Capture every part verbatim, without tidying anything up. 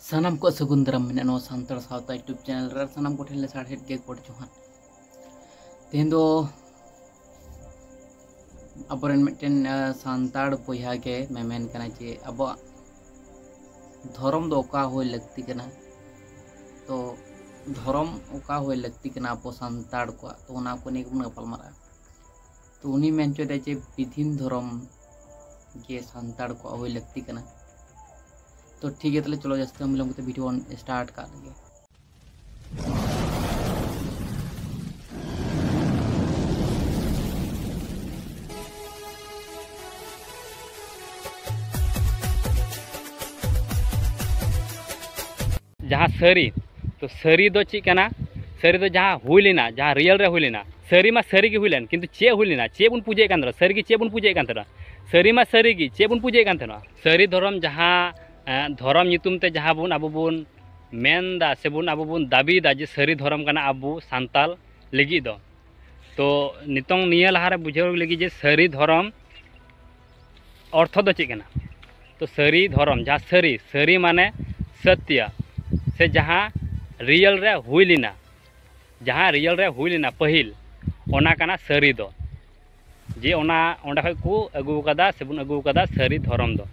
ᱥᱟᱱᱟᱢ ᱠᱚ ᱥᱟᱹᱜᱩᱱ ᱫᱟᱨᱟᱢ ᱢᱮᱱᱟᱜᱼᱟ ᱱᱚᱣᱟ ᱥᱟᱱᱛᱟᱲ ᱥᱟᱶᱛᱟ YouTube ᱪᱮᱱᱮᱞ ᱨᱮ᱾ ᱟᱨ ᱥᱟᱱᱟᱢ ᱠᱚᱴᱷᱮᱱ ᱞᱮ ᱥᱟᱨᱦᱮᱫ ᱜᱮ ᱜᱚᱰ ᱡᱚᱦᱟᱨ᱾ ᱛᱮᱦᱮᱧ ᱫᱚ ᱟᱵᱚᱨᱮᱱ ᱢᱤᱫᱴᱮᱱ, ᱟ, ᱥᱟᱱᱛᱟᱲ ᱵᱚᱭᱦᱟ ᱜᱮ ᱢᱮᱢᱮᱱ ᱠᱟᱱᱟ ᱡᱮ ᱟᱵᱚᱣᱟᱜ ᱫᱷᱚᱨᱚᱢ ᱫᱚ ᱚᱠᱟ ᱦᱩᱭ ᱞᱟᱹᱠᱛᱤ ᱠᱟᱱᱟ, ᱛᱚ ᱫᱷᱚᱨᱚᱢ ᱚᱠᱟ ᱦᱩᱭ ᱞᱟᱹᱠᱛᱤ ᱠᱟᱱᱟ ᱟᱵᱚ ᱥᱟᱱᱛᱟᱲ ᱠᱚᱣᱟᱜ, ᱛᱚ ᱚᱱᱟ ᱠᱚ ᱱᱤᱭᱮ ᱜᱮᱵᱚᱱ ᱜᱟᱯᱟᱞ ᱢᱟᱨᱟᱜᱼᱟ᱾ ᱛᱚ ᱩᱱᱤ ᱢᱮᱱ ᱦᱚᱪᱚᱭᱮᱫᱟ ᱡᱮ ᱵᱤᱫᱷᱤᱱ ᱫᱷᱚᱨᱚᱢ ᱜᱮ ᱥᱟᱱᱛᱟᱲ ᱠᱚᱣᱟᱜ ᱦᱩᱭ ᱞᱟᱹᱠᱛᱤ ᱠᱟᱱᱟ᱾ ᱛᱚ ᱴᱷᱤᱠ ᱜᱮᱭᱟ, ᱛᱟᱦᱞᱮ ᱪᱚᱞᱚ ᱡᱟᱹᱥᱛᱤ ᱵᱟᱝ ᱵᱤᱞᱚᱢ ᱠᱟᱛᱮ ᱵᱷᱤᱰᱤᱭᱳ ᱵᱚᱱ ᱥᱴᱟᱨᱴ ᱠᱟᱜ ᱞᱮᱜᱮ᱾ ᱡᱟᱦᱟᱸ ᱥᱟᱹᱨᱤ, ᱛᱚ ᱥᱟᱹᱨᱤ ᱫᱚ ᱪᱮᱫ ᱠᱟᱱᱟ? ᱥᱟᱹᱨᱤ ᱫᱚ ᱡᱟᱦᱟᱸ ᱦᱩᱭ ᱞᱮᱱᱟ, ᱡᱟᱦᱟᱸ ᱨᱤᱭᱮᱞ ᱨᱮ ᱦᱩᱭ ᱞᱮᱱᱟ᱾ ᱥᱟᱹᱨᱤ ᱢᱟ ᱥᱟᱹᱨᱤ ᱜᱮ ᱦᱩᱭ ᱞᱮᱱ, ᱠᱤᱱᱛᱩ ᱪᱮᱫ ᱦᱩᱭ ᱞᱮᱱᱟ? ᱪᱮᱫ ᱵᱚᱱ ᱯᱩᱡᱟᱹᱭᱮᱫ ᱠᱟᱱ ᱛᱟᱦᱮᱱᱟ? ᱥᱟᱹᱨᱤ ᱜᱮ ᱪᱮᱫ ᱵᱚᱱ ᱯᱩᱡᱟᱹᱭᱮᱫ ᱠᱟᱱ ᱛᱟᱦᱮᱱᱟ? ᱥᱟᱹᱨᱤ ᱢᱟ ᱥᱟᱹᱨᱤ ᱜᱮ, ᱪᱮᱫ ᱵᱚᱱ ᱯᱩᱡᱟᱹᱭᱮᱫ ᱠᱟᱱ ᱛᱟᱦᱮᱱᱟ? ᱥᱟᱹᱨᱤ ᱫᱷᱚᱨᱚᱢ ᱡᱟᱦᱟᱸ, ᱮ, ᱫᱷᱚᱨᱚᱢ ᱧᱩᱛᱩᱢ ᱛᱮ ᱡᱟᱦᱟᱸ ᱵᱚᱱ ᱟᱵᱚ ᱵᱚᱱ ᱢᱮᱱᱫᱟ ᱥᱮᱵᱚᱱ ᱟᱵᱚ ᱵᱚᱱ ᱫᱟᱹᱵᱤᱭᱮᱫᱟ ᱡᱮ ᱥᱟᱹᱨᱤ ᱫᱷᱚᱨᱚᱢ ᱠᱟᱱᱟ ᱟᱵᱚ ᱥᱟᱱᱛᱟᱞ ᱞᱟᱹᱜᱤᱫ ᱫᱚ, ᱛᱚ ᱱᱤᱛᱚᱝ ᱱᱤᱭᱟᱹ ᱞᱟᱦᱟᱨᱮ ᱵᱩᱡᱷᱟᱹᱣ ᱞᱟᱹᱜᱤᱫ ᱡᱮ ᱥᱟᱹᱨᱤ ᱫᱷᱚᱨᱚᱢ ᱚᱨᱛᱷᱚ ᱫᱚ ᱪᱮᱫ ᱠᱟᱱᱟ? ᱛᱚ ᱥᱟᱹᱨᱤ ᱫᱷᱚᱨᱚᱢ, ᱡᱟᱦᱟᱸ ᱥᱟᱹᱨᱤ, ᱥᱟᱹᱨᱤ ᱢᱟᱱᱮ ᱥᱚᱛᱭᱚ, ᱥᱮ ᱡᱟᱦᱟᱸ ᱨᱤᱭᱮᱞ ᱨᱮ ᱦᱩᱭ ᱞᱮᱱᱟ, ᱡᱟᱦᱟᱸ ᱨᱤᱭᱮᱞ ᱨᱮ ᱦᱩᱭ ᱞᱮᱱᱟ ᱯᱟᱹᱦᱤᱞ, ᱚᱱᱟ ᱠᱟᱱᱟ ᱥᱟᱹᱨᱤ ᱫᱚ, ᱡᱮ ᱚᱱᱟ ᱚᱸᱰᱮ ᱠᱷᱚᱡ ᱠᱚ ᱟᱹᱜᱩ ᱟᱠᱟᱫᱟ ᱥᱮᱵᱚᱱ ᱟᱹᱜᱩ ᱟᱠᱟᱫᱟ ᱥᱟᱹᱨᱤ ᱫᱷᱚᱨᱚᱢ ᱫᱚ᱾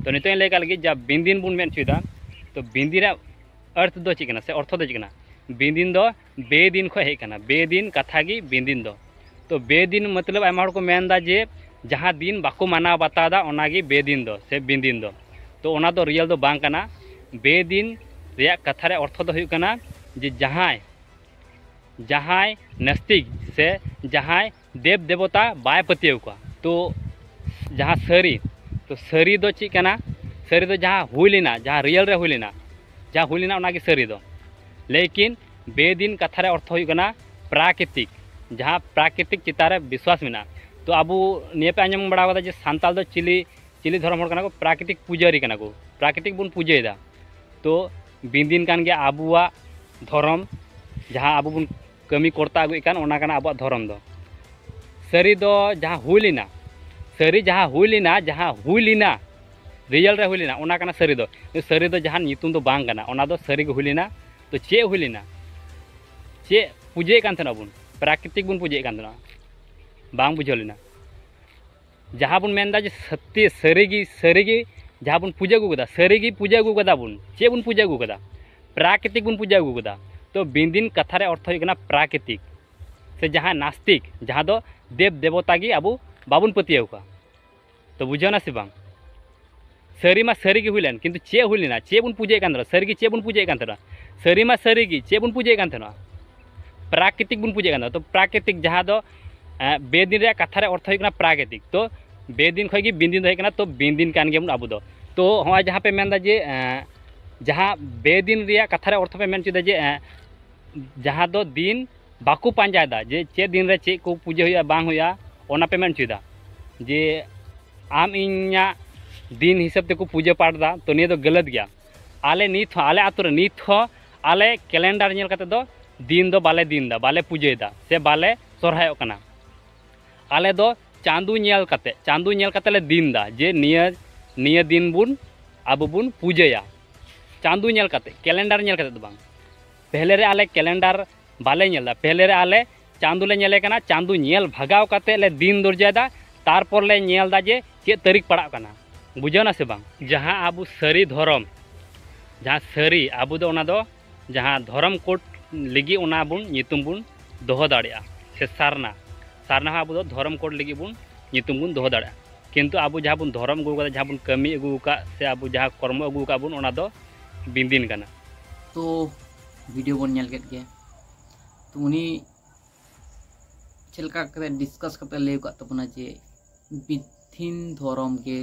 ᱛᱚ ᱱᱤᱛᱚᱜ ᱤᱧ ᱞᱟᱹᱭ ᱠᱟᱜ ᱞᱟᱹᱜᱤᱫ, ᱡᱟ ᱵᱤᱱᱫᱤᱱ ᱵᱚᱱ ᱢᱮᱱ ᱦᱚᱪᱚᱭᱮᱫᱟ, ᱛᱚ ᱵᱤᱱᱫᱤᱱ ᱨᱮᱭᱟᱜ ᱚᱨᱛᱷ ᱫᱚ ᱪᱮᱫ ᱠᱟᱱᱟ ᱥᱮ ᱚᱨᱛᱷᱚ ᱫᱚ ᱪᱮᱫ ᱠᱟᱱᱟ? ᱵᱤᱱᱫᱤᱱ ᱫᱚ ᱵᱮᱫᱤᱱ ᱠᱷᱚᱱ ᱦᱮᱡ ᱠᱟᱱᱟ᱾ ᱵᱮᱫᱤᱱ ᱠᱟᱛᱷᱟ ᱜᱮ ᱵᱤᱱᱫᱤᱱ ᱫᱚ᱾ ᱛᱚ ᱵᱮᱫᱤᱱ ᱢᱚᱛᱞᱚᱵ ᱟᱭᱢᱟ ᱦᱚᱲ ᱠᱚ ᱢᱮᱱᱫᱟ ᱡᱮ ᱡᱟᱦᱟᱸ ᱫᱤᱱ ᱵᱟᱠᱚ ᱢᱟᱱᱟᱣ ᱵᱟᱛᱟᱣ ᱫᱟ, ᱚᱱᱟᱜᱮ ᱵᱮᱫᱤᱱ ᱫᱚ ᱥᱮ ᱵᱤᱱᱫᱤᱱ ᱫᱚ᱾ ᱛᱚ ᱚᱱᱟ ᱫᱚ ᱨᱤᱭᱮᱞ ᱫᱚ ᱵᱟᱝ ᱠᱟᱱᱟ᱾ ᱵᱮᱫᱤᱱ ᱨᱮᱭᱟᱜ ᱠᱟᱛᱷᱟ ᱨᱮᱭᱟᱜ ᱚᱨᱛᱷᱚ ᱫᱚ ᱦᱩᱭᱩᱜ ᱠᱟᱱᱟ ᱡᱮ ᱡᱟᱦᱟᱸᱭ, ᱡᱟᱦᱟᱸᱭ ᱱᱟᱥᱛᱤᱠ ᱥᱮ ᱡᱟᱦᱟᱸᱭ ᱫᱮᱵ ᱫᱮᱵᱚᱛᱟ ᱵᱟᱭ ᱯᱟᱹᱛᱭᱟᱹᱣ ᱠᱚᱣᱟ᱾ ᱛᱚ ᱡᱟᱦᱟᱸ ᱥᱟᱹᱨᱤ, ᱛᱚ ᱥᱟᱹᱨᱤ ᱫᱚ ᱪᱮᱫ ᱠᱟᱱᱟ? ᱥᱟᱹᱨᱤ ᱫᱚ ᱡᱟᱦᱟᱸ ᱦᱩᱭ ᱞᱮᱱᱟ, ᱡᱟᱦᱟᱸ ᱨᱤᱭᱮᱞ ᱨᱮ ᱦᱩᱭ ᱞᱮᱱᱟ, ᱡᱟᱦᱟᱸ ᱦᱩᱭ ᱞᱮᱱᱟ ᱚᱱᱟᱜᱮ ᱥᱟᱹᱨᱤ ᱫᱚ᱾ ᱞᱮᱠᱤᱱ ᱵᱮᱫᱤᱱ ᱠᱟᱛᱷᱟ ᱨᱮ ᱚᱨᱛᱷᱚ ᱦᱩᱭᱩᱜ ᱠᱟᱱᱟ ᱯᱨᱟᱠᱨᱤᱛᱤᱠ, ᱡᱟᱦᱟᱸ ᱯᱨᱟᱠᱨᱤᱛᱤᱠ ᱪᱮᱛᱟᱱ ᱨᱮ ᱵᱤᱥᱣᱟᱥ ᱢᱮᱱᱟᱜᱼᱟ᱾ ᱛᱚ ᱟᱵᱚ ᱱᱤᱭᱟᱹ ᱯᱮ ᱟᱸᱡᱚᱢ ᱵᱟᱲᱟ ᱠᱟᱫᱟ ᱡᱮ ᱥᱟᱱᱛᱟᱞ ᱫᱚ ᱪᱤᱞᱤ, ᱪᱤᱞᱤ ᱫᱷᱚᱨᱚᱢ ᱦᱚᱲ ᱠᱟᱱᱟ ᱠᱚ? ᱯᱨᱟᱠᱨᱤᱛᱤᱠ ᱯᱩᱡᱟᱹᱨᱤ ᱠᱟᱱᱟ ᱠᱚ, ᱯᱨᱟᱠᱨᱤᱛᱤᱠ ᱵᱚᱱ ᱯᱩᱡᱟᱹᱭᱮᱫᱟ᱾ ᱛᱚ ᱵᱤᱱᱫᱤᱱ ᱠᱟᱱ ᱜᱮᱭᱟ ᱟᱵᱚᱣᱟᱜ ᱫᱷᱚᱨᱚᱢ, ᱡᱟᱦᱟᱸ ᱟᱵᱚ ᱵᱚᱱ ᱠᱟᱹᱢᱤ ᱠᱚᱨᱛᱟ ᱟᱹᱜᱩᱭᱮᱫ ᱠᱟᱱ, ᱚᱱᱟ ᱠᱟᱱᱟ ᱟᱵᱚᱣᱟᱜ ᱫᱷᱚᱨᱚᱢ ᱫᱚ᱾ ᱥᱟᱹᱨᱤ ᱫᱚ ᱡᱟᱦᱟᱸ ᱦᱩᱭ ᱞᱮᱱᱟ, ᱥᱟᱹᱨᱤ ᱡᱟᱦᱟᱸ ᱦᱩᱭ ᱞᱮᱱᱟ, ᱡᱟᱦᱟᱸ ᱦᱩᱭ ᱞᱮᱱᱟ, ᱨᱤᱭᱮᱞ ᱨᱮ ᱦᱩᱭ ᱞᱮᱱᱟ, ᱚᱱᱟ ᱠᱟᱱᱟ ᱥᱟᱹᱨᱤ ᱫᱚ᱾ ᱥᱟᱹᱨᱤ ᱫᱚ ᱡᱟᱦᱟᱱ ᱧᱩᱛᱩᱢ ᱫᱚ ᱵᱟᱝ ᱠᱟᱱᱟ, ᱚᱱᱟ ᱫᱚ ᱥᱟᱹᱨᱤ ᱜᱮ ᱦᱩᱭ ᱞᱮᱱᱟ᱾ ᱛᱚ ᱪᱮᱫ ᱦᱩᱭ ᱞᱮᱱᱟ? ᱪᱮᱫ ᱯᱩᱡᱟᱹᱭᱮᱫ ᱠᱟᱱ ᱛᱟᱦᱮᱱᱟ ᱵᱚᱱ? ᱯᱨᱟᱠᱨᱤᱛᱤᱠ ᱵᱚᱱ ᱯᱩᱡᱟᱹᱭᱮᱫ ᱠᱟᱱ ᱛᱟᱦᱮᱱᱟ, ᱵᱟᱝ ᱵᱩᱡᱷᱟᱹᱣ ᱞᱮᱱᱟ᱾ ᱡᱟᱦᱟᱸ ᱵᱚᱱ ᱢᱮᱱᱫᱟ ᱡᱮ ᱥᱚᱛᱭᱚ, ᱥᱟᱹᱨᱤ ᱜᱮ, ᱥᱟᱹᱨᱤ ᱜᱮ ᱡᱟᱦᱟᱸ ᱵᱚᱱ ᱯᱩᱡᱟᱹ ᱟᱹᱜᱩ ᱠᱟᱫᱟ, ᱥᱟᱹᱨᱤ ᱜᱮ ᱯᱩᱡᱟᱹ ᱟᱹᱜᱩ ᱠᱟᱫᱟ ᱵᱚᱱ᱾ ᱪᱮᱫ ᱵᱚᱱ ᱯᱩᱡᱟᱹ ᱟᱹᱜᱩ ᱠᱟᱫᱟ? ᱯᱨᱟᱠᱨᱤᱛᱤᱠ ᱵᱚᱱ ᱯᱩᱡᱟᱹ ᱟᱹᱜᱩ ᱠᱟᱫᱟ᱾ ᱛᱚ ᱵᱤᱱᱫᱤᱱ ᱠᱟᱛᱷᱟ ᱨᱮ ᱚᱨᱛᱷᱚ ᱦᱩᱭᱩᱜ ᱠᱟᱱᱟ ᱯᱨᱟᱠᱨᱤᱛᱤᱠ, ᱥᱮ ᱡᱟᱦᱟᱸ ᱱᱟᱥᱛᱤᱠ, ᱡᱟᱦᱟᱸ ᱫᱚ ᱫᱮᱵ ᱫᱮᱵᱚᱛᱟ ᱜᱮ ᱟᱵᱚ ᱵᱟᱵᱚᱱ ᱯᱟᱹᱛᱭᱟᱹᱣ ᱠᱚᱣᱟ᱾ ᱛᱚ ᱵᱩᱡᱷᱟᱹᱣ ᱱᱟ ᱥᱮ ᱵᱟᱝ? ᱥᱟᱹᱨᱤ ᱢᱟ ᱥᱟᱹᱨᱤ ᱜᱮ ᱦᱩᱭ ᱞᱮᱱ, ᱠᱤᱱᱛᱩ ᱪᱮᱫ ᱦᱩᱭ ᱞᱮᱱᱟ? ᱪᱮᱫ ᱵᱚᱱ ᱯᱩᱡᱟᱹᱭᱮᱫ ᱠᱟᱱ ᱛᱟᱦᱮᱱᱟ? ᱥᱟᱹᱨᱤ ᱜᱮ ᱪᱮᱫ ᱵᱚᱱ ᱯᱩᱡᱟᱹᱭᱮᱫ ᱠᱟᱱ ᱛᱟᱦᱮᱱᱟ? ᱥᱟᱹᱨᱤ ᱢᱟ ᱥᱟᱹᱨᱤ ᱜᱮ, ᱪᱮᱫ ᱵᱚᱱ ᱯᱩᱡᱟᱹᱭᱮᱫ ᱠᱟᱱ ᱛᱟᱦᱮᱱᱟ? ᱯᱨᱟᱠᱨᱤᱛᱤᱠ ᱵᱚᱱ ᱯᱩᱡᱟᱹᱭᱮᱫ ᱠᱟᱱ ᱛᱟᱦᱮᱱᱟ᱾ ᱛᱚ ᱯᱨᱟᱠᱨᱤᱛᱤᱠ ᱡᱟᱦᱟᱸ ᱫᱚ, ᱮᱸ, ᱵᱮᱫᱤᱱ ᱨᱮᱭᱟᱜ ᱠᱟᱛᱷᱟ ᱨᱮ ᱚᱨᱛᱷᱚ ᱦᱩᱭᱩᱜ ᱠᱟᱱᱟ ᱯᱨᱟᱠᱨᱤᱛᱤᱠ᱾ ᱛᱚ ᱵᱮᱫᱤᱱ ᱠᱷᱚᱱ ᱜᱮ ᱵᱤᱱᱫᱤᱱ ᱫᱚ ᱦᱮᱡ ᱠᱟᱱᱟ᱾ ᱛᱚ ᱵᱤᱱᱫᱤᱱ ᱠᱟᱱ ᱜᱮᱭᱟᱵᱚᱱ ᱟᱵᱚ ᱫᱚ᱾ ᱛᱚ ᱦᱚᱸᱜᱼᱚᱭ ᱡᱟᱦᱟᱸ ᱯᱮ ᱢᱮᱱᱫᱟ ᱡᱮ, ᱮᱸ, ᱡᱟᱦᱟᱸ ᱵᱮᱫᱤᱱ ᱨᱮᱭᱟᱜ ᱠᱟᱛᱷᱟ ᱨᱮ ᱚᱨᱛᱷᱚ ᱯᱮ ᱢᱮᱱ ᱦᱚᱪᱚᱭᱮᱫᱟ ᱡᱮ, ᱮᱸ, ᱡᱟᱦᱟᱸ ᱫᱚ ᱫᱤᱱ ᱵᱟᱠᱚ ᱯᱟᱸᱡᱟᱭᱮᱫᱟ ᱡᱮ ᱪᱮᱫ ᱫᱤᱱ ᱨᱮ ᱪᱮᱫ ᱠᱚ ᱯᱩᱡᱟᱹ ᱦᱩᱭᱩᱜᱼᱟ, ᱵᱟᱝ ᱦᱩᱭᱩᱜᱼᱟ, ᱚᱱᱟ ᱯᱮ ᱢᱮᱱ ᱦᱚᱪᱚᱭᱮᱫᱟ ᱡᱮ ᱟᱢ ᱤᱧᱟᱹᱜ ᱫᱤᱱ ᱦᱤᱥᱟᱹᱵ ᱛᱮᱠᱚ ᱯᱩᱡᱟᱹ ᱯᱟᱴ ᱮᱫᱟ᱾ ᱛᱚ ᱱᱤᱭᱟᱹ ᱫᱚ ᱜᱟᱹᱞᱟᱹᱛ ᱜᱮᱭᱟ᱾ ᱟᱞᱮ ᱱᱤᱛ ᱦᱚᱸ, ᱟᱞᱮ ᱟᱛᱳ ᱨᱮ ᱱᱤᱛ ᱦᱚᱸ ᱟᱞᱮ ᱠᱮᱞᱮᱱᱰᱟᱨ ᱧᱮᱞ ᱠᱟᱛᱮ ᱫᱚ ᱫᱤᱱ ᱫᱚ ᱵᱟᱞᱮ ᱫᱤᱱ ᱮᱫᱟ, ᱵᱟᱞᱮ ᱯᱩᱡᱟᱹᱭᱮᱫᱟ, ᱥᱮ ᱵᱟᱞᱮ ᱥᱚᱨᱦᱟᱭᱚᱜ ᱠᱟᱱᱟ᱾ ᱟᱞᱮ ᱫᱚ ᱪᱟᱸᱫᱚ ᱧᱮᱞ ᱠᱟᱛᱮ, ᱪᱟᱸᱫᱚ ᱧᱮᱞ ᱠᱟᱛᱮ ᱞᱮ ᱫᱤᱱ ᱮᱫᱟ ᱡᱮ ᱱᱤᱭᱟᱹ, ᱱᱤᱭᱟᱹ ᱫᱤᱱ ᱵᱚᱱ, ᱟᱵᱚ ᱵᱚᱱ ᱯᱩᱡᱟᱹᱭᱟ᱾ ᱪᱟᱸᱫᱚ ᱧᱮᱞ ᱠᱟᱛᱮ, ᱠᱮᱞᱮᱱᱰᱟᱨ ᱧᱮᱞ ᱠᱟᱛᱮ ᱫᱚ ᱵᱟᱝ᱾ ᱯᱮᱦᱞᱮ ᱨᱮ ᱟᱞᱮ ᱠᱮᱞᱮᱱᱰᱟᱨ ᱵᱟᱞᱮ ᱧᱮᱞ ᱮᱫᱟ, ᱯᱮᱦᱞᱮ ᱨᱮ ᱟᱞᱮ ᱪᱟᱸᱫᱚ ᱞᱮ ᱧᱮᱞᱮ ᱠᱟᱱᱟ, ᱪᱟᱸᱫᱚ ᱧᱮᱞ ᱵᱷᱟᱜᱟᱣ ᱠᱟᱛᱮ ᱞᱮ ᱫᱤᱱ ᱫᱚᱨᱡᱟᱭᱮᱫᱟ, ᱛᱟᱨᱯᱚᱨ ᱞᱮ ᱧᱮᱞ ᱮᱫᱟ ᱡᱮ ᱪᱮᱫ ᱛᱟᱹᱨᱤᱠᱷ ᱯᱟᱲᱟᱜ ᱠᱟᱱᱟ᱾ ᱵᱩᱡᱷᱟᱹᱣ ᱱᱟ ᱥᱮ ᱵᱟᱝ? ᱡᱟᱦᱟᱸ ᱟᱵᱚ ᱥᱟᱹᱨᱤ ᱫᱷᱚᱨᱚᱢ, ᱡᱟᱦᱟᱸ ᱥᱟᱹᱨᱤ, ᱟᱵᱚ ᱫᱚ ᱚᱱᱟ ᱫᱚ ᱡᱟᱦᱟᱸ ᱫᱷᱚᱨᱚᱢ ᱠᱳᱰ ᱞᱟᱹᱜᱤᱫ ᱚᱱᱟ ᱵᱚᱱ ᱧᱩᱛᱩᱢ ᱵᱚᱱ ᱫᱚᱦᱚ ᱫᱟᱲᱮᱭᱟᱜᱼᱟ, ᱥᱮ ᱥᱟᱨᱱᱟ, ᱥᱟᱨᱱᱟ ᱦᱚᱸ ᱟᱵᱚ ᱫᱚ ᱫᱷᱚᱨᱚᱢ ᱠᱳᱰ ᱞᱟᱹᱜᱤᱫ ᱵᱚᱱ ᱧᱩᱛᱩᱢ ᱵᱚᱱ ᱫᱚᱦᱚ ᱫᱟᱲᱮᱭᱟᱜᱼᱟ᱾ ᱠᱤᱱᱛᱩ ᱟᱵᱚ ᱡᱟᱦᱟᱸ ᱵᱚᱱ ᱫᱷᱚᱨᱚᱢ ᱟᱹᱜᱩ ᱟᱠᱟᱫᱟ, ᱡᱟᱦᱟᱸ ᱵᱚᱱ ᱠᱟᱹᱢᱤ ᱟᱹᱜᱩ ᱟᱠᱟᱫ, ᱥᱮ ᱟᱵᱚ ᱡᱟᱦᱟᱸ ᱠᱚᱨᱢᱚ ᱟᱹᱜᱩ ᱟᱠᱟᱫ ᱵᱚᱱ, ᱚᱱᱟ ᱫᱚ ᱵᱤᱱᱫᱤᱱ ᱠᱟᱱᱟ᱾ ᱛᱚ ᱵᱷᱤᱰᱤᱭᱳ ᱵᱚᱱ ᱧᱮᱞ ᱠᱮᱫ ᱜᱮᱭᱟ, ᱛᱚ ᱩᱱᱤ ᱪᱮᱫ ᱞᱮᱠᱟ ᱠᱟᱛᱮ ᱰᱤᱥᱠᱟᱥ ᱠᱟᱛᱮ ᱞᱟᱹᱭ ᱟᱠᱟᱫ ᱛᱟᱵᱚᱱᱟ ᱡᱮ ᱵᱤᱫᱷᱤᱱ ᱫᱷᱚᱨᱚᱢ ᱜᱮ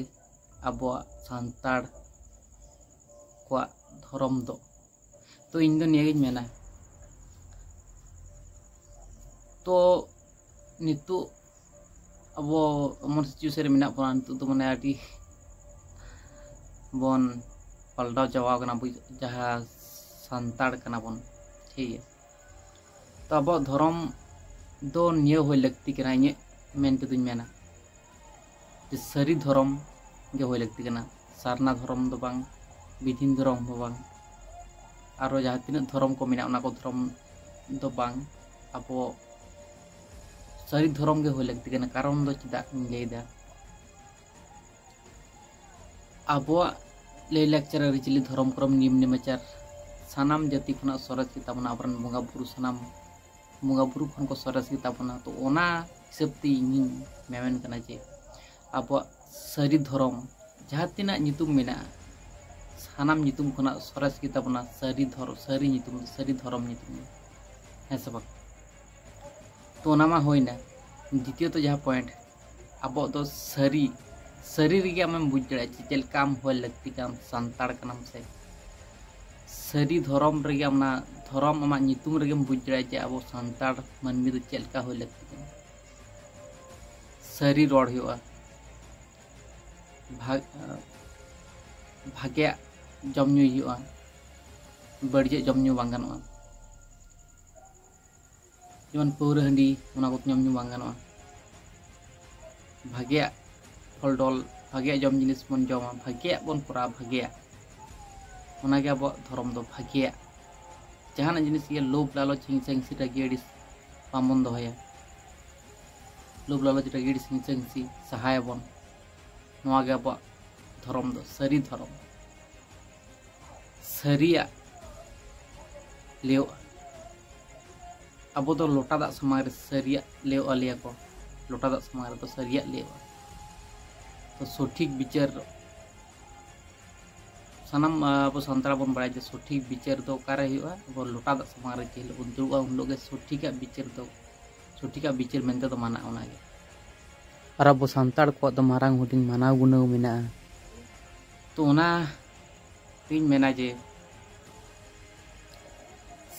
ᱟᱵᱚᱣᱟᱜ ᱥᱟᱱᱛᱟᱲ ᱠᱚᱣᱟᱜ ᱫᱷᱚᱨᱚᱢ ᱫᱚ᱾ ᱛᱚ ᱤᱧ ᱫᱚ ᱱᱤᱭᱟᱹᱜᱤᱧ ᱢᱮᱱᱟ᱾ ᱛᱚ ᱱᱤᱛᱚᱜ ᱟᱵᱚ ᱮᱢᱚᱱ ᱥᱤᱪᱩᱭᱮᱥᱚᱱ ᱨᱮ ᱢᱮᱱᱟᱜ ᱵᱚᱱᱟ, ᱱᱤᱛᱚᱜ ᱫᱚ ᱢᱟᱱᱮ ᱟᱹᱰᱤ ᱵᱚᱱ ᱯᱟᱞᱴᱟᱣ ᱪᱟᱵᱟᱣ ᱠᱟᱱᱟ, ᱟᱵᱚ ᱡᱟᱦᱟᱸ ᱥᱟᱱᱛᱟᱲ ᱠᱟᱱᱟ ᱵᱚᱱ, ᱴᱷᱤᱠ ᱜᱮᱭᱟ᱾ ᱛᱚ ᱟᱵᱚᱣᱟᱜ ᱫᱷᱚᱨᱚᱢ ᱫᱚ ᱱᱤᱭᱟᱹ ᱦᱩᱭ ᱞᱟᱹᱠᱛᱤ ᱠᱟᱱᱟ, ᱤᱧᱟᱹᱜ ᱢᱮᱱ ᱛᱮᱫᱚᱧ ᱢᱮᱱᱟ ᱡᱮ ᱥᱟᱹᱨᱤ ᱫᱷᱚᱨᱚᱢ ᱜᱮ ᱦᱩᱭ ᱞᱟᱹᱠᱛᱤ ᱠᱟᱱᱟ, ᱥᱟᱨᱱᱟ ᱫᱷᱚᱨᱚᱢ ᱫᱚ ᱵᱟᱝ, ᱵᱤᱫᱷᱤᱱ ᱫᱷᱚᱨᱚᱢ ᱦᱚᱸ ᱵᱟᱝ, ᱟᱨᱚ ᱡᱟᱦᱟᱸ ᱛᱤᱱᱟᱹᱜ ᱫᱷᱚᱨᱚᱢ ᱠᱚ ᱢᱮᱱᱟᱜᱼᱟ, ᱚᱱᱟ ᱠᱚ ᱫᱷᱚᱨᱚᱢ ᱫᱚ ᱵᱟᱝ᱾ ᱟᱵᱚ ᱥᱟᱹᱨᱤ ᱫᱷᱚᱨᱚᱢ ᱜᱮ ᱦᱩᱭ ᱞᱟᱹᱠᱛᱤ ᱠᱟᱱᱟ᱾ ᱠᱟᱨᱚᱱ ᱫᱚ ᱪᱮᱫᱟᱜ ᱤᱧ ᱞᱟᱹᱭᱫᱟ, ᱟᱵᱚᱣᱟᱜ ᱞᱟᱹᱭ ᱞᱟᱠᱪᱟᱨ, ᱟᱹᱨᱤᱪᱟᱹᱞᱤ, ᱫᱷᱚᱨᱚᱢ ᱠᱚᱨᱚᱢ, ᱱᱤᱭᱚᱢ ᱱᱮᱢᱟᱪᱟᱨ ᱥᱟᱱᱟᱢ ᱡᱟᱹᱛᱤ ᱠᱷᱚᱱᱟᱜ ᱥᱚᱨᱮᱥ ᱜᱮᱛᱟ ᱵᱚᱱᱟ᱾ ᱟᱵᱚᱨᱮᱱ ᱵᱚᱸᱜᱟ ᱵᱩᱨᱩ, ᱥᱟᱱᱟᱢ ᱵᱚᱸᱜᱟ ᱵᱩᱨᱩ ᱠᱷᱚᱱ ᱠᱚ ᱥᱚᱨᱮᱥ ᱜᱮᱛᱟ ᱵᱚᱱᱟ᱾ ᱛᱚ ᱚᱱᱟ ᱦᱤᱥᱟᱹᱵ ᱛᱮ ᱤᱧᱤᱧ ᱢᱮᱢᱮᱱ ᱠᱟᱱᱟ ᱡᱮ ᱟᱵᱚᱣᱟᱜ ᱥᱟᱹᱨᱤ ᱫᱷᱚᱨᱚᱢ, ᱡᱟᱦᱟᱸ ᱛᱤᱱᱟᱹᱜ ᱧᱩᱛᱩᱢ ᱢᱮᱱᱟᱜᱼᱟ, ᱥᱟᱱᱟᱢ ᱧᱩᱛᱩᱢ ᱠᱷᱚᱱᱟᱜ ᱥᱚᱨᱮᱥ ᱜᱮᱛᱟ ᱵᱚᱱᱟ ᱥᱟᱹᱨᱤ ᱫᱷᱚᱨ-, ᱥᱟᱹᱨᱤ ᱧᱩᱛᱩᱢ ᱫᱚ, ᱥᱟᱹᱨᱤ ᱫᱷᱚᱨᱚᱢ ᱧᱩᱛᱩᱢ ᱫᱚ, ᱦᱮᱸ ᱥᱮ ᱵᱟᱝ? ᱛᱚ ᱚᱱᱟ ᱢᱟ ᱦᱩᱭᱱᱟ᱾ ᱫᱤᱛᱤᱭᱚᱛᱚ ᱡᱟᱦᱟᱸ ᱯᱚᱭᱮᱱᱴ, ᱟᱵᱚ ᱫᱚ ᱥᱟᱹᱨᱤ, ᱥᱟᱹᱨᱤ ᱨᱮᱜᱮ ᱟᱢᱮᱢ ᱵᱩᱡᱽ ᱫᱟᱲᱮᱭᱟᱜᱼᱟ ᱡᱮ ᱪᱮᱫ ᱞᱮᱠᱟ ᱟᱢ ᱦᱩᱭ ᱞᱟᱹᱠᱛᱤ ᱠᱟᱱ, ᱥᱟᱱᱛᱟᱲ ᱠᱟᱱᱟᱢ ᱥᱮ᱾ ᱥᱟᱹᱨᱤ ᱫᱷᱚᱨᱚᱢ ᱨᱮᱜᱮ, ᱚᱱᱟ ᱫᱷᱚᱨᱚᱢ ᱟᱢᱟᱜ ᱧᱩᱛᱩᱢ ᱨᱮᱜᱮᱢ ᱵᱩᱡᱽ ᱫᱟᱲᱮᱭᱟᱜᱼᱟ ᱡᱮ ᱟᱵᱚ ᱥᱟᱱᱛᱟᱲ ᱢᱟᱹᱱᱢᱤ ᱫᱚ ᱪᱮᱫ ᱞᱮᱠᱟ ᱦᱩᱭ ᱞᱟᱹᱠᱛᱤ ᱠᱟᱱᱟ᱾ ᱥᱟᱹᱨᱤ ᱨᱚᱲ ᱦᱩᱭᱩᱜᱼᱟ, ᱵᱷᱟ-, ᱵᱷᱟᱜᱮᱭᱟᱜ ᱡᱚᱢ ᱧᱩᱭ ᱦᱩᱭᱩᱜᱼᱟ, ᱵᱟᱹᱲᱤᱡᱟᱜ ᱡᱚᱢ ᱧᱩ ᱵᱟᱝ ᱜᱟᱱᱚᱜᱼᱟ᱾ ᱡᱮᱢᱚᱱ ᱯᱟᱹᱣᱨᱟᱹ ᱦᱟᱺᱰᱤ, ᱚᱱᱟ ᱠᱚ ᱧᱩ ᱧᱩ ᱵᱟᱝ ᱜᱟᱱᱚᱜᱼᱟ᱾ ᱵᱷᱟᱜᱮᱭᱟᱜ ᱯᱷᱚᱞ ᱰᱚᱞ, ᱵᱷᱟᱜᱮᱭᱟᱜ ᱡᱚᱢ ᱡᱤᱱᱤᱥ ᱵᱚᱱ ᱡᱚᱢᱟ, ᱵᱷᱟᱜᱮᱭᱟᱜ ᱵᱚᱱ ᱠᱚᱨᱟᱣᱟ, ᱵᱷᱟᱜᱮᱭᱟᱜ᱾ ᱚᱱᱟᱜᱮ ᱟᱵᱚᱣᱟᱜ ᱫᱷᱚᱨᱚᱢ ᱫᱚ, ᱵᱷᱟᱜᱮᱭᱟᱜ᱾ ᱡᱟᱦᱟᱱᱟᱜ ᱡᱤᱱᱤᱥ ᱜᱮ ᱞᱳᱵᱷ ᱞᱟᱞᱚᱪ ᱦᱤᱝᱥᱟᱹ ᱦᱤᱝᱥᱤ ᱨᱟᱹᱜᱤ ᱟᱹᱲᱤᱥ ᱵᱟᱵᱚᱱ ᱫᱚᱦᱚᱭᱟ᱾ ᱞᱳᱵᱷ ᱞᱟᱞᱚᱪ ᱨᱟᱹᱜᱤ ᱟᱹᱲᱤᱥ ᱦᱤᱝᱥᱟᱹ ᱦᱤᱝᱥᱤ ᱥᱟᱦᱟᱭᱟᱵᱚᱱ᱾ ᱱᱚᱣᱟ ᱜᱮ ᱟᱵᱚᱣᱟᱜ ᱫᱷᱚᱨᱚᱢ ᱫᱚ, ᱥᱟᱹᱨᱤ ᱫᱷᱚᱨᱚᱢ᱾ ᱥᱟᱹᱨᱤᱭᱟᱜ ᱞᱟᱹᱭᱚᱜᱼᱟ᱾ ᱟᱵᱚ ᱫᱚ ᱞᱚᱴᱟ ᱫᱟᱜ ᱥᱟᱢᱟᱝ ᱨᱮ ᱥᱟᱹᱨᱤᱭᱟᱜ ᱞᱟᱹᱭᱚᱜᱼᱟ, ᱞᱟᱹᱭᱟ ᱠᱚ, ᱞᱚᱴᱟ ᱫᱟᱜ ᱥᱟᱢᱟᱝ ᱨᱮᱫᱚ ᱥᱟᱹᱨᱤᱭᱟᱜ ᱞᱟᱹᱭᱚᱜᱼᱟ᱾ ᱛᱚ ᱥᱚᱴᱷᱤᱠ ᱵᱤᱪᱟᱹᱨ, ᱥᱟᱱᱟᱢ, ᱟᱵᱚ ᱥᱟᱱᱛᱟᱲ ᱵᱚᱱ ᱵᱟᱲᱟᱭᱟ ᱡᱮ ᱥᱚᱴᱷᱤᱠ ᱵᱤᱪᱟᱹᱨ ᱫᱚ ᱚᱠᱟᱨᱮ ᱦᱩᱭᱩᱜᱼᱟ? ᱟᱵᱚ ᱞᱚᱴᱟ ᱫᱟᱜ ᱥᱟᱢᱟᱝ ᱨᱮ ᱡᱮ ᱦᱤᱞᱳᱜ ᱵᱚᱱ ᱫᱩᱲᱩᱵᱼᱟ, ᱩᱱ ᱦᱤᱞᱳᱜ ᱜᱮ ᱥᱚᱴᱷᱤᱠᱟᱜ ᱵᱤᱪᱟᱹᱨ ᱫᱚ, ᱥᱚᱴᱷᱤᱠᱟᱜ ᱵᱤᱪᱟᱹᱨ ᱢᱮᱱᱛᱮ ᱫᱚ ᱢᱟᱱᱟᱜᱼᱟ ᱚᱱᱟᱜᱮ᱾ ᱟᱨ ᱟᱵᱚ ᱥᱟᱱᱛᱟᱲ ᱠᱚᱣᱟᱜ ᱫᱚ ᱢᱟᱨᱟᱝ ᱦᱩᱰᱤᱧ ᱢᱟᱱᱟᱣ ᱜᱩᱱᱟᱹᱣ ᱢᱮᱱᱟᱜᱼᱟ᱾ ᱛᱚ ᱚᱱᱟ ᱛᱤᱧ ᱢᱮᱱᱟ ᱡᱮ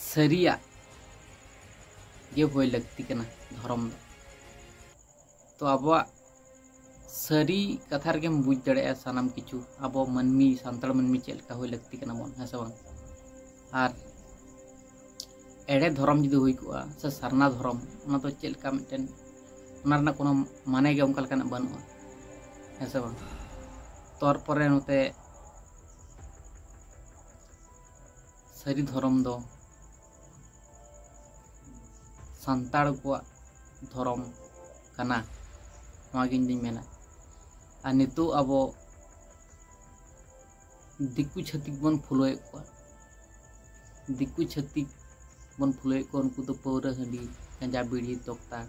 ᱥᱟᱹᱨᱤᱭᱟᱜ ᱜᱮ ᱦᱩᱭ ᱞᱟᱹᱠᱛᱤ ᱠᱟᱱᱟ ᱫᱷᱚᱨᱚᱢ ᱫᱚ᱾ ᱛᱚ ᱟᱵᱚᱣᱟᱜ ᱥᱟᱹᱨᱤ ᱠᱟᱛᱷᱟ ᱨᱮᱜᱮᱢ ᱵᱩᱡᱽ ᱫᱟᱲᱮᱭᱟᱜᱼᱟ ᱥᱟᱱᱟᱢ ᱠᱤᱪᱷᱩ, ᱟᱵᱚ ᱢᱟᱹᱱᱢᱤ, ᱥᱟᱱᱛᱟᱲ ᱢᱟᱹᱱᱢᱤ ᱪᱮᱫ ᱞᱮᱠᱟ ᱦᱩᱭ ᱞᱟᱹᱠᱛᱤ ᱠᱟᱱᱟ ᱵᱚᱱ, ᱦᱮᱸ ᱥᱮ ᱵᱟᱝ? ᱟᱨ ᱮᱲᱮ ᱫᱷᱚᱨᱚᱢ ᱡᱩᱫᱤ ᱦᱩᱭ ᱠᱚᱜᱼᱟ, ᱥᱮ ᱥᱟᱨᱱᱟ ᱫᱷᱚᱨᱚᱢ, ᱚᱱᱟ ᱫᱚ ᱪᱮᱫ ᱞᱮᱠᱟ ᱢᱤᱫᱴᱮᱱ, ᱚᱱᱟ ᱨᱮᱱᱟᱜ ᱠᱳᱱᱳ ᱢᱟᱱᱮ ᱜᱮ ᱚᱱᱠᱟ ᱞᱮᱠᱟᱱᱟᱜ ᱵᱟᱹᱱᱩᱜᱼᱟ, ᱦᱮᱸ ᱥᱮ ᱵᱟᱝ? ᱛᱟᱨᱯᱚᱨᱮ ᱱᱚᱛᱮ ᱥᱟᱹᱨᱤ ᱫᱷᱚᱨᱚᱢ ᱫᱚ ᱥᱟᱱᱛᱟᱲ ᱠᱚᱣᱟᱜ ᱫᱷᱚᱨᱚᱢ ᱠᱟᱱᱟ, ᱱᱚᱣᱟ ᱜᱮ ᱤᱧ ᱫᱩᱧ ᱢᱮᱱᱟ᱾ ᱟᱨ ᱱᱤᱛᱚᱜ ᱟᱵᱚ ᱫᱤᱠᱩ ᱪᱷᱟᱹᱛᱤᱠ ᱵᱚᱱ ᱯᱷᱩᱞᱳᱭᱮᱫ ᱠᱚᱣᱟ, ᱫᱤᱠᱩ ᱪᱷᱟᱹᱛᱤᱠ ᱵᱚᱱ ᱯᱷᱩᱞᱳᱭᱮᱫ ᱠᱚᱣᱟ, ᱩᱱᱠᱩ ᱫᱚ ᱯᱟᱹᱣᱨᱟᱹ, ᱦᱟᱺᱰᱤ, ᱜᱟᱸᱡᱟ, ᱵᱤᱲᱤ, ᱛᱚᱠᱛᱟ,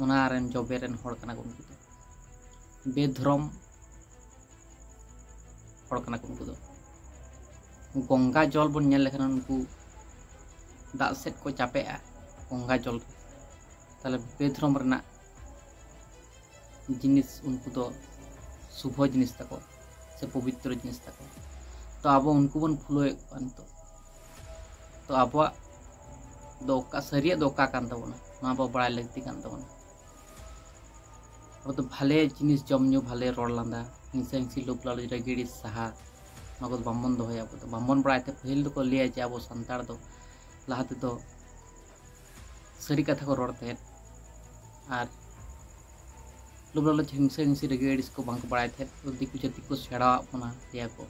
ᱚᱱᱟ ᱨᱮᱱ ᱡᱚᱵᱮ ᱨᱮᱱ ᱦᱚᱲ ᱠᱟᱱᱟ ᱠᱚ᱾ ᱩᱱᱠᱩ ᱫᱚ ᱵᱮᱫᱷᱚᱨᱚᱢ ᱦᱚᱲ ᱠᱟᱱᱟ ᱠᱚ᱾ ᱩᱱᱠᱩ ᱫᱚ ᱜᱚᱝᱜᱟ ᱡᱚᱞ ᱵᱚᱱ ᱧᱮᱞ ᱞᱮᱠᱷᱟᱱ, ᱩᱱᱠᱩ ᱫᱟᱜ ᱥᱮᱫ ᱠᱚ ᱪᱟᱯᱮᱜᱼᱟ ᱜᱚᱝᱜᱟ ᱡᱚᱞ ᱨᱮ᱾ ᱛᱟᱦᱞᱮ ᱵᱮᱫᱷᱚᱨᱚᱢ ᱨᱮᱱᱟᱜ ᱡᱤᱱᱤᱥ ᱩᱱᱠᱩ ᱫᱚ ᱥᱩᱵᱷᱚ ᱡᱤᱱᱤᱥ ᱛᱟᱠᱚ ᱥᱮ ᱯᱚᱵᱤᱛᱨᱚ ᱡᱤᱱᱤᱥ ᱛᱟᱠᱚ᱾ ᱛᱚ ᱟᱵᱚ ᱩᱱᱠᱩ ᱵᱚᱱ ᱯᱷᱩᱞᱳᱭᱮᱫ ᱠᱚᱣᱟ ᱱᱤᱛᱚᱜ᱾ ᱛᱚ ᱟᱵᱚᱣᱟᱜ ᱫᱚ ᱚᱠᱟ, ᱥᱟᱹᱨᱤᱭᱟᱜ ᱫᱚ ᱚᱠᱟ ᱠᱟᱱ ᱛᱟᱵᱚᱱᱟ, ᱱᱚᱣᱟ ᱟᱵᱚ ᱵᱟᱲᱟᱭ ᱞᱟᱹᱠᱛᱤ ᱠᱟᱱ ᱛᱟᱵᱚᱱᱟ᱾ ᱟᱵᱚ ᱫᱚ ᱵᱷᱟᱞᱮ ᱡᱤᱱᱤᱥ, ᱡᱚᱢ ᱧᱩ, ᱵᱷᱟᱞᱮ ᱨᱚᱲ ᱞᱟᱸᱫᱟ, ᱦᱤᱝᱥᱟᱹ ᱦᱤᱝᱥᱤ, ᱞᱳᱵᱷ ᱞᱟᱞᱚᱪ, ᱨᱟᱹᱜᱤ ᱟᱹᱲᱤᱥ, ᱥᱟᱦᱟ, ᱱᱚᱣᱟ ᱠᱚᱫᱚ ᱵᱟᱝᱵᱚᱱ ᱫᱚᱦᱚᱭᱟ᱾ ᱟᱵᱚ ᱫᱚ ᱵᱟᱝᱵᱚᱱ ᱵᱟᱲᱟᱭ ᱛᱮ, ᱯᱟᱹᱦᱤᱞ ᱫᱚᱠᱚ ᱞᱟᱹᱭᱟ ᱡᱮ ᱟᱵᱚ ᱥᱟᱱᱛᱟᱲ ᱫᱚ ᱞᱟᱦᱟ ᱛᱮᱫᱚ ᱥᱟᱹᱨᱤ ᱠᱟᱛᱷᱟ ᱠᱚ ᱨᱚᱲ ᱛᱟᱦᱮᱸᱫ᱾ ᱟᱨ ᱞᱳᱵᱷ ᱞᱟᱞᱚᱪ, ᱦᱤᱝᱥᱟᱹ ᱦᱤᱝᱥᱤ, ᱨᱟᱹᱜᱤ ᱟᱹᱲᱤᱥ ᱠᱚ ᱵᱟᱝᱠᱚ ᱵᱟᱲᱟᱭ ᱛᱟᱦᱮᱸᱫ᱾ ᱫᱤᱠᱩ ᱪᱷᱟᱹᱛᱤᱠ ᱠᱚ ᱥᱮᱬᱟᱣᱟᱜ ᱵᱚᱱᱟ, ᱞᱟᱹᱭᱟ ᱠᱚ᱾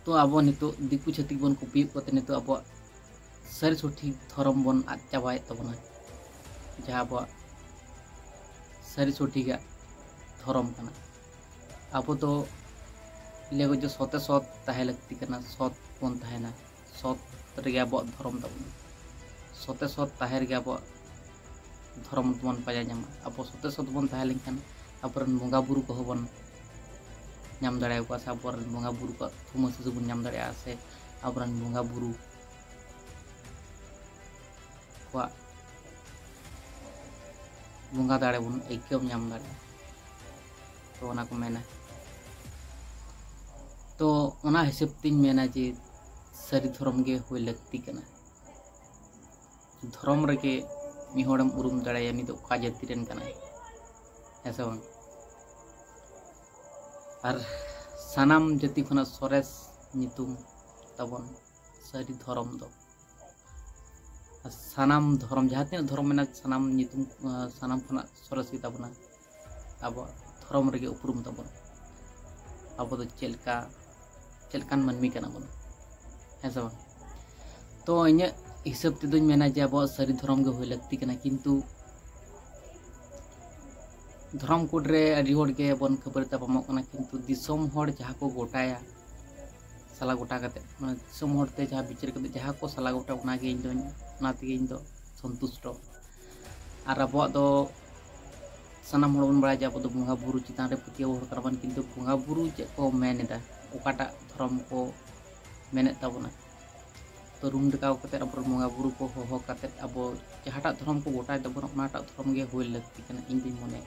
ᱛᱚ ᱟᱵᱚ ᱱᱤᱛᱚᱜ ᱫᱤᱠᱩ ᱪᱷᱟᱹᱛᱤᱠ ᱵᱚᱱ ᱠᱚᱯᱤᱭᱮᱫ ᱠᱚᱛᱮ ᱱᱤᱛᱚᱜ ᱟᱵᱚᱣᱟᱜ ᱥᱟᱹᱨᱤ ᱥᱚᱴᱷᱤᱠ ᱫᱷᱚᱨᱚᱢ ᱵᱚᱱ ᱟᱫ ᱪᱟᱵᱟᱭᱮᱫ ᱛᱟᱵᱚᱱᱟ, ᱡᱟᱦᱟᱸ ᱟᱵᱚᱣᱟᱜ ᱥᱟᱹᱨᱤ ᱥᱚᱴᱷᱤᱠᱟᱜ ᱫᱷᱚᱨᱚᱢ ᱠᱟᱱᱟ᱾ ᱟᱵᱚ ᱫᱚ ᱞᱟᱹᱭ ᱡᱮ ᱥᱚᱛᱮ ᱥᱚᱛ ᱛᱟᱦᱮᱸ ᱞᱟᱹᱠᱛᱤ ᱠᱟᱱᱟ, ᱥᱚᱛ ᱵᱚᱱ ᱛᱟᱦᱮᱱᱟ, ᱥᱚᱛ ᱨᱮᱜᱮ ᱟᱵᱚᱣᱟᱜ ᱫᱷᱚᱨᱚᱢ ᱛᱟᱵᱚᱱ᱾ ᱥᱚᱛᱮ ᱥᱚᱛ ᱛᱟᱦᱮᱸ ᱨᱮᱜᱮ ᱟᱵᱚᱣᱟᱜ ᱫᱷᱚᱨᱚᱢ ᱫᱚᱵᱚᱱ ᱯᱟᱸᱡᱟ ᱧᱟᱢᱟ᱾ ᱟᱵᱚ ᱥᱚᱛᱮ ᱥᱚᱛ ᱵᱚᱱ ᱛᱟᱦᱮᱸ ᱞᱮᱱᱠᱷᱟᱱ ᱟᱵᱚᱨᱮᱱ ᱵᱚᱸᱜᱟ ᱵᱩᱨᱩ ᱠᱚᱦᱚᱸ ᱵᱚᱱ ᱧᱟᱢ ᱫᱟᱲᱮᱭᱟᱠᱚᱣᱟ, ᱥᱮ ᱟᱵᱚᱨᱮᱱ ᱵᱚᱸᱜᱟ ᱵᱩᱨᱩ ᱠᱚᱣᱟᱜ ᱛᱷᱩᱢ ᱟᱹᱥᱤᱥ ᱵᱚᱱ ᱧᱟᱢ ᱫᱟᱲᱮᱭᱟᱜᱼᱟ, ᱥᱮ ᱟᱵᱚᱨᱮᱱ ᱵᱚᱸᱜᱟ ᱵᱩᱨᱩ ᱠᱚᱣᱟᱜ ᱵᱚᱸᱜᱟ ᱫᱟᱲᱮ ᱵᱚᱱ ᱟᱹᱭᱠᱟᱹᱣ ᱧᱟᱢ ᱫᱟᱲᱮᱭᱟᱜᱼᱟ᱾ ᱛᱚ ᱚᱱᱟ ᱠᱚ ᱢᱮᱱᱟ᱾ ᱛᱚ ᱚᱱᱟ ᱦᱤᱥᱟᱹᱵ ᱛᱤᱧ ᱢᱮᱱᱟ ᱡᱮ ᱥᱟᱹᱨᱤ ᱫᱷᱚᱨᱚᱢ ᱜᱮ ᱦᱩᱭ ᱞᱟᱹᱠᱛᱤ ᱠᱟᱱᱟ᱾ ᱫᱷᱚᱨᱚᱢ ᱨᱮᱜᱮ ᱢᱤᱫ ᱦᱚᱲᱮᱢ ᱩᱨᱩᱢ ᱫᱟᱲᱮᱭᱟᱭᱟ, ᱩᱱᱤ ᱫᱚ ᱚᱠᱟ ᱡᱟᱹᱛᱤ ᱨᱮᱱ ᱠᱟᱱᱟᱭ, ᱦᱮᱸ ᱥᱮ ᱵᱟᱝ? ᱟᱨ ᱥᱟᱱᱟᱢ ᱡᱟᱹᱛᱤ ᱠᱷᱚᱱᱟᱜ ᱥᱚᱨᱮᱥ ᱧᱩᱛᱩᱢ ᱛᱟᱵᱚᱱ ᱥᱟᱹᱨᱤ ᱫᱷᱚᱨᱚᱢ ᱫᱚ᱾ ᱟᱨ ᱥᱟᱱᱟᱢ ᱫᱷᱚᱨᱚᱢ, ᱡᱟᱦᱟᱸ ᱛᱤᱱᱟᱹᱜ ᱫᱷᱚᱨᱚᱢ ᱢᱮᱱᱟᱜᱼᱟ, ᱥᱟᱱᱟᱢ ᱧᱩᱛᱩᱢ, ᱥᱟᱱᱟᱢ ᱠᱷᱚᱱᱟᱜ ᱥᱚᱨᱮᱥ ᱜᱮᱛᱟ ᱵᱚᱱᱟ ᱟᱵᱚᱣᱟᱜ ᱫᱷᱚᱨᱚᱢ ᱨᱮᱜᱮ ᱩᱯᱨᱩᱢ ᱛᱟᱵᱚᱱ᱾ ᱟᱵᱚ ᱫᱚ ᱪᱮᱫ ᱞᱮᱠᱟ, ᱪᱮᱫ ᱞᱮᱠᱟᱱ ᱢᱟᱹᱱᱢᱤ ᱠᱟᱱᱟ ᱵᱚᱱ, ᱦᱮᱸ ᱥᱮ ᱵᱟᱝ? ᱛᱚ ᱤᱧᱟᱹᱜ ᱦᱤᱥᱟᱹᱵ ᱛᱮᱫᱚᱧ ᱢᱮᱱᱟ ᱡᱮ ᱟᱵᱚᱣᱟᱜ ᱥᱟᱹᱨᱤ ᱫᱷᱚᱨᱚᱢ ᱜᱮ ᱦᱩᱭ ᱞᱟᱹᱠᱛᱤ ᱠᱟᱱᱟ, ᱠᱤᱱᱛᱩ ᱫᱷᱚᱨᱚᱢ ᱠᱳᱰ ᱨᱮ ᱟᱹᱰᱤ ᱦᱚᱲ ᱜᱮ ᱵᱚᱱ ᱠᱷᱟᱹᱯᱟᱹᱨᱤ ᱛᱟᱯᱟᱢᱚᱜ ᱠᱟᱱᱟ, ᱠᱤᱱᱛᱩ ᱫᱤᱥᱚᱢ ᱦᱚᱲ ᱡᱟᱦᱟᱸ ᱠᱚ ᱜᱚᱴᱟᱭᱟ, ᱥᱟᱞᱟ ᱜᱚᱴᱟ ᱠᱟᱛᱮ, ᱢᱟᱱᱮ ᱫᱤᱥᱚᱢ ᱦᱚᱲ ᱛᱮ ᱡᱟᱦᱟᱸ ᱵᱤᱪᱟᱹᱨ ᱠᱟᱛᱮ ᱡᱟᱦᱟᱸ ᱠᱚ ᱥᱟᱞᱟ ᱜᱚᱴᱟ, ᱚᱱᱟᱜᱮ ᱤᱧ ᱫᱚᱧ, ᱚᱱᱟ ᱛᱮᱜᱮ ᱤᱧ ᱫᱚ ᱥᱚᱱᱛᱩᱥᱴᱚ᱾ ᱟᱨ ᱟᱵᱚᱣᱟᱜ ᱫᱚ ᱥᱟᱱᱟᱢ ᱦᱚᱲ ᱵᱚᱱ ᱵᱟᱲᱟᱭᱟ ᱡᱮ ᱟᱵᱚ ᱫᱚ ᱵᱚᱸᱜᱟ ᱵᱩᱨᱩ ᱪᱮᱛᱟᱱ ᱨᱮ ᱯᱟᱹᱛᱭᱟᱹᱣ ᱦᱚᱲ ᱠᱟᱱᱟ ᱵᱚᱱ, ᱠᱤᱱᱛᱩ ᱵᱚᱸᱜᱟ ᱵᱩᱨᱩ ᱪᱮᱫ ᱠᱚ ᱢᱮᱱ ᱮᱫᱟ, ᱚᱠᱟᱴᱟᱜ ᱫᱷᱚᱨᱚᱢ ᱠᱚ ᱢᱮᱱᱮᱫ ᱛᱟᱵᱚᱱᱟ, ᱛᱚ ᱨᱩᱢ ᱰᱟᱠᱟᱣ ᱠᱟᱛᱮ ᱟᱵᱚᱨᱮᱱ ᱵᱚᱸᱜᱟ ᱵᱩᱨᱩ ᱠᱚ ᱦᱚᱦᱚ ᱠᱟᱛᱮ ᱟᱵᱚ ᱡᱟᱦᱟᱸᱴᱟᱜ ᱫᱷᱚᱨᱚᱢ ᱠᱚ ᱜᱚᱴᱟᱭ ᱛᱟᱵᱚᱱᱟ, ᱚᱱᱟᱴᱟᱜ ᱫᱷᱚᱨᱚᱢ ᱜᱮ ᱦᱩᱭ ᱞᱟᱹᱠᱛᱤ ᱠᱟᱱᱟ, ᱤᱧ ᱫᱩᱧ ᱢᱚᱱᱮᱭᱟ᱾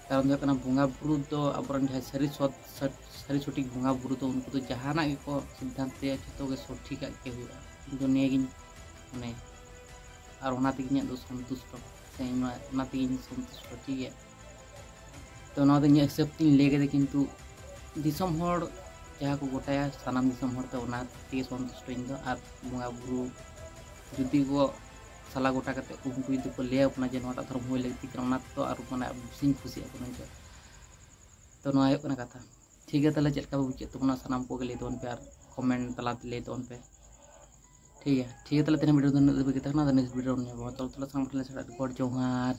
ᱠᱟᱨᱚᱱ ᱫᱚ ᱦᱩᱭᱩᱜ ᱠᱟᱱᱟ, ᱵᱚᱸᱜᱟ ᱵᱩᱨᱩ ᱫᱚ ᱟᱵᱚᱨᱮᱱ ᱡᱟᱦᱟᱸᱭ ᱥᱟᱹᱨᱤ ᱥᱚᱛ, ᱥᱟᱹᱨ-, ᱥᱟᱹᱨᱤ ᱥᱚᱴᱷᱤᱠ ᱵᱚᱸᱜᱟ ᱵᱩᱨᱩ ᱫᱚ ᱩᱱᱠᱩ ᱫᱚ ᱡᱟᱦᱟᱱᱟᱜ ᱜᱮᱠᱚ ᱥᱤᱫᱽᱫᱷᱟᱱᱛᱚᱭᱟ, ᱡᱷᱚᱛᱚ ᱜᱮ ᱥᱚᱴᱷᱤᱠᱟᱜ ᱜᱮ ᱦᱩᱭᱩᱜᱼᱟ᱾ ᱤᱧ ᱫᱚ ᱱᱤᱭᱟᱹᱜᱤᱧ ᱢᱚᱱᱮᱭᱟ᱾ ᱟᱨ ᱚᱱᱟ ᱛᱮᱜᱮ ᱤᱧᱟᱹᱜ ᱫᱚ ᱥᱚᱱᱛᱩᱥᱴᱚ, ᱥᱮ ᱤᱧ ᱱᱚᱣᱟ, ᱚᱱᱟ ᱛᱮᱜᱮᱧ ᱥᱚᱱᱛᱩᱥᱴᱚ, ᱴᱷᱤᱠ ᱜᱮᱭᱟ᱾ ᱛᱚ ᱱᱚᱣᱟ ᱫᱚ ᱤᱧᱟᱹᱜ ᱦᱤᱥᱟᱹᱵ ᱛᱤᱧ ᱞᱟᱹᱭ ᱠᱮᱫᱟ, ᱠᱤᱱᱛᱩ ᱫᱤᱥᱚᱢ ᱦᱚᱲ ᱡᱟᱦᱟᱸ ᱠᱚ ᱜᱚᱴᱟᱭᱟ, ᱥᱟᱱᱟᱢ ᱫᱤᱥᱚᱢ ᱦᱚᱲ ᱛᱮ, ᱚᱱᱟ ᱛᱮᱜᱮ ᱥᱚᱱᱛᱩᱥᱴᱚ ᱤᱧ ᱫᱚ᱾ ᱟᱨ ᱵᱚᱸᱜᱟ ᱵᱩᱨᱩ ᱡᱩᱫᱤ ᱠᱚ ᱥᱟᱞᱟ ᱜᱚᱴᱟ ᱠᱟᱛᱮ ᱩᱱᱠᱩ ᱡᱩᱫᱤ ᱠᱚ ᱞᱟᱹᱭ ᱟᱵᱚᱱᱟ ᱡᱮ ᱱᱚᱣᱟᱴᱟᱜ ᱫᱷᱚᱨᱚᱢ ᱦᱩᱭ ᱞᱟᱹᱠᱛᱤ ᱠᱟᱱᱟ, ᱚᱱᱟ ᱛᱮᱫᱚ ᱟᱨ ᱢᱟᱱᱮ ᱵᱮᱥᱤᱧ ᱠᱩᱥᱤᱭᱟᱜ ᱠᱟᱱᱟ ᱤᱧ ᱫᱚ᱾ ᱛᱚ ᱱᱚᱣᱟ ᱦᱩᱭᱩᱜ ᱠᱟᱱᱟ ᱠᱟᱛᱷᱟ᱾ ᱴᱷᱤᱠ ᱜᱮᱭᱟ, ᱛᱟᱦᱚᱞᱮ ᱪᱮᱫ ᱞᱮᱠᱟ ᱯᱮ ᱵᱩᱡᱽ ᱠᱮᱫ ᱛᱟᱵᱚᱱᱟ ᱥᱟᱱᱟᱢ ᱠᱚᱜᱮ ᱞᱟᱹᱭ ᱛᱟᱵᱚᱱ ᱯᱮ, ᱟᱨ ᱠᱚᱢᱮᱱᱴ ᱛᱟᱞᱟᱛᱮ ᱞᱟᱹᱭ ᱛᱟᱵᱚᱱ ᱯᱮ᱾ ᱴᱷᱤᱠ ᱜᱮᱭᱟ, ᱴᱷᱤᱠ ᱜᱮᱭᱟ, ᱛᱟᱦᱚᱞᱮ ᱛᱮᱦᱮᱧ ᱵᱷᱤᱰᱤᱭᱳ ᱫᱚ ᱱᱤᱱᱟᱹᱜ ᱫᱷᱟᱹᱵᱤᱡ ᱜᱮ ᱛᱟᱦᱮᱱᱟ᱾ ᱟᱫᱚ ᱱᱮᱠᱥᱴ ᱵᱷᱤᱰᱤᱭᱳ ᱨᱮ ᱧᱟᱯᱟᱢᱟ᱾ ᱛᱚᱵᱮ ᱛᱟᱦᱚᱞᱮ ᱥᱟᱱᱟᱢ ᱴᱷᱮᱱ ᱥᱮᱬᱟ ᱜᱚᱰ ᱡᱚᱦᱟᱨ᱾